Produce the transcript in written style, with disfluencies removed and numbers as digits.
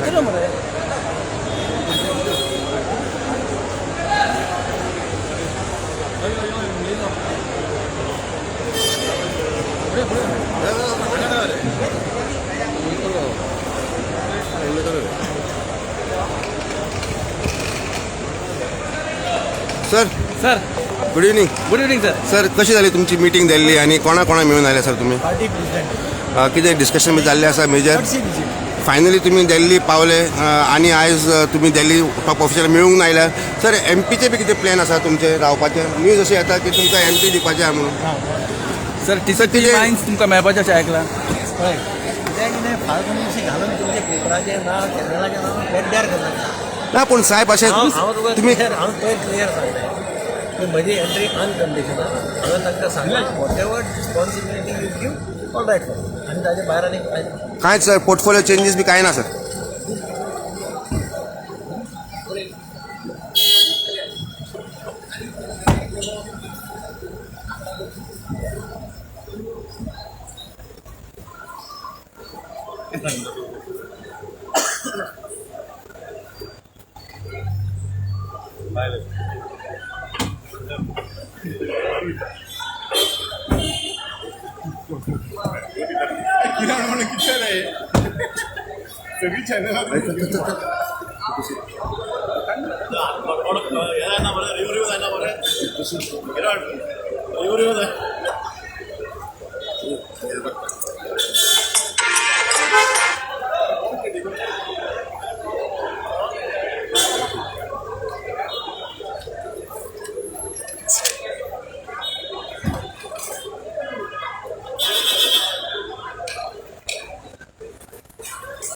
कितलो मरे? Sir. Sir. Good evening. Good evening sir. Sir, कशी जाली तुमची मिटींग जाल्ली आनी कोणा कोणा मेळून आयले सर तुमी? Party president. कितें डिस्कशन बी जाल्लें आसा मेजर? फायनली तुमी दिल्ली पावले आनी आयज तुमी दिल्ली टॉप ऑफिसर मेळूंक आयल्या. सर, एमपीचे बी कितें प्लॅन आसा तुमचे रावपाचे? न्यूज अशी येता की तुमकां एमपी दिवपाचें आहा म्हणून. Sir, T sir, C minus तुमकां मेळपाचें अशें आयकलां. कळ्ळें कित्याक कितें फाल्तू अशें घालून तुमच्या पेपराचें नांव, चॅनलाचें नांव पेड्ड्यार करनाका. ना, पूण साहेब अशें हांव तुका तुमी क्लियर, हांव पयर क्लियर सांगलें की म्हजी एंट्री अनकंडिशनल. हांवें तांकां सांगलें, whatever responsibility you give, all right for. आनी ताजे भायर आनी कांयच सर, पोर्टफोलिओ चेंजीस बी कांय ना सर?